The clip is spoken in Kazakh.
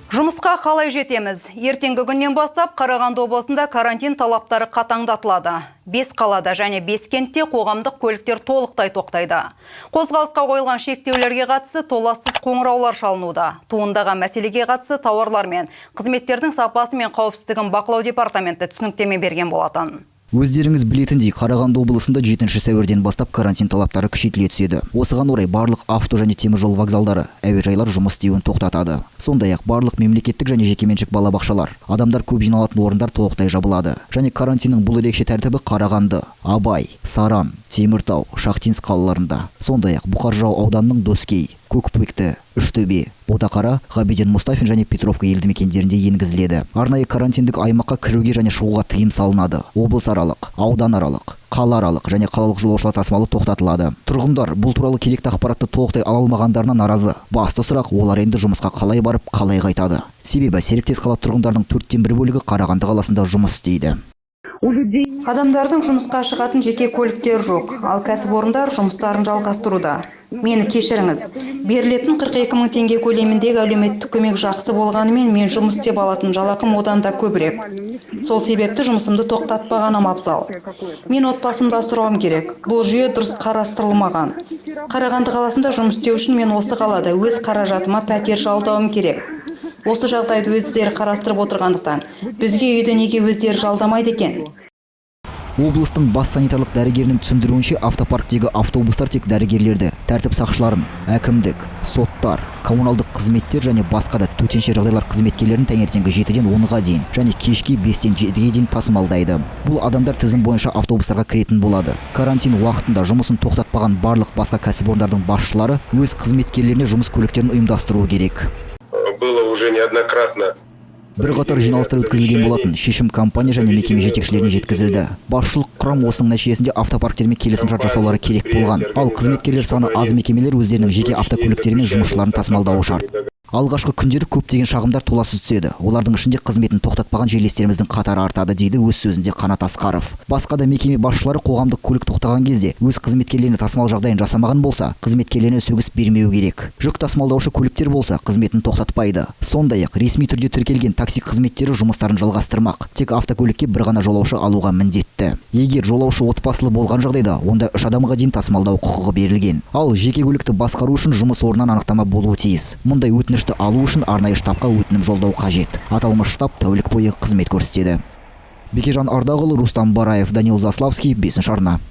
Жұмысқа қалай жетеміз? Ертеңгі күннен бастап Қарағанды облысында карантин талаптары қатаңдатылады. 5 қалада және 5 кентте қоғамдық көліктер толықтай тоқтайды. Қозғалысқа қойылған шектеулерге қатысты толассыз қоңыраулар шалынуда. Туындаған мәселеге қатысты тауарлар мен қызметтердің сапасы мен қауіпсіздігін бақылау департаменті түсініктеме берген болатын. Өздеріңіз білетіндей, Қарағанды облысында 7 сәуірден бастап карантин талаптары күшейтіле түседі. Осыған орай барлық авто және теміржол вокзалдары, әуежайлар жұмыс істеуін тоқтатады. Сондай-ақ барлық мемлекеттік және жекеменшік балабақшалар, адамдар көп жиналатын орындар толықтай жабылады. Және карантиннің бұл ерекше тәртібі Қарағанды, Абай, Саран, Теміртау, Шахтинск қалаларында, сондай-ақ Бұқар жырау ауданының Доскей, Көкпекті, Үштөбе, Ботақара, Ғабиден Мұстафин және Петровка елді мекендерінде енгізіледі. Арнайы карантиндік аймаққа кіруге және шығуға тыйым салынады. Облысаралық, ауданаралық, қалааралық және қалалық жолаушылар тасымалы тоқтатылады. Тұрғындар бұл туралы керекті ақпаратты толықтай ала алмағандарына наразы. Басты сұрақ: олар енді жұмысқа қалай барып, қалай қайтады? Себебі серіктес қала тұрғындарының төрттен бір бөлігі Қарағанды қаласында жұмыс істейді. У людей Адамдардың жұмысқа шығатын жеке көліктері жоқ, ал кәсіпорындар жұмыстарын жалғастыруда. Мені кешіріңіз. Берілетін 42 мың теңге көлеміндегі әлеуметтік көмек жақсы болғанымен, мен жұмыс істеп алатын жалақым одан да көбірек. Сол себепті жұмысымды тоқтатпағаным абзал. Мен отбасымды асырауым керек. Бұл жүйе дұрыс қарастырылмаған. Қарағанды қаласында жұмыс істеу үшін мен осы қалада өз қаражатыма пәтер жалдауым керек. Осы жағдайды өздері қарастырып отырғандықтан, бізге үйді неге өздері жалдамайды екен? Облыстың бас санитарлық дәрігерінің түсіндіруінше, автопарктегі автобустар тек дәрігерлерді, тәртіп сақшыларын, әкімдік, соттар, коммуналдық қызметтер және басқа да төтенше жағдайлар қызметкерлерін таңертеңгі 7-ден 10-ға дейін және кешке 5-тен 7-ге дейін тасымалдайды. Бұл адамдар тізім бойынша автобустарға кіретін болады. Карантин уақытында жұмысын тоқтатпаған барлық басқа кәсіпорындардың басшылары өз қызметкерлеріне жұмыс көліктерін ұйымдастыруы керек. Было уже неоднократно. Бірқатар жиналыстар өткізілген болатын. Шешім компания және мекеме жетекшілеріне жеткізілді. Басшылық құрам осының нәтижесінде автопарктермен келісімшарт жасаулары керек болған. Ал қызметкерлер саны аз мекемелер өздерінің жеке автокөліктерімен жұмысшыларын тасымалдауы шарт. Алғашқы күндері көптеген шағымдар толассыз түседі. Олардың ішінде қызметін тоқтатпаған жерлестеріміздің қатары артады, дейді өз сөзінде Қанат Асқаров. Басқа да мекеме басшылары қоғамдық көлік тоқтаған кезде өз қызметкерлеріне тасымал жағдайын жасамаған болса, қызметкерлеріне сөгіс бермеу керек. Жүк тасымалдаушы көліктер болса, қызметін тоқтатпайды. Сондай ақ ресми түрде тіркелген такси қызметтері жұмыстарын жалғастырмақ. Тек автокөлікке бір ғана жолаушы алуға міндетті. Егер жолаушы отбасылы болған жағдайда, онда үш адамға дейін тасымалдау құқығы берілген. Ал жеке көлікті басқару үшін жұмыс орнынан анықтама болуы тиіс. Мұндай өтінішті алу үшін арнайы штабқа өтінім жолдау қажет. Аталмыш штаб тәулік бойы қызмет көрсетеді. Бекежан Ардағұлы, Рустам Бараев, Данил Заславский, бесінші арна.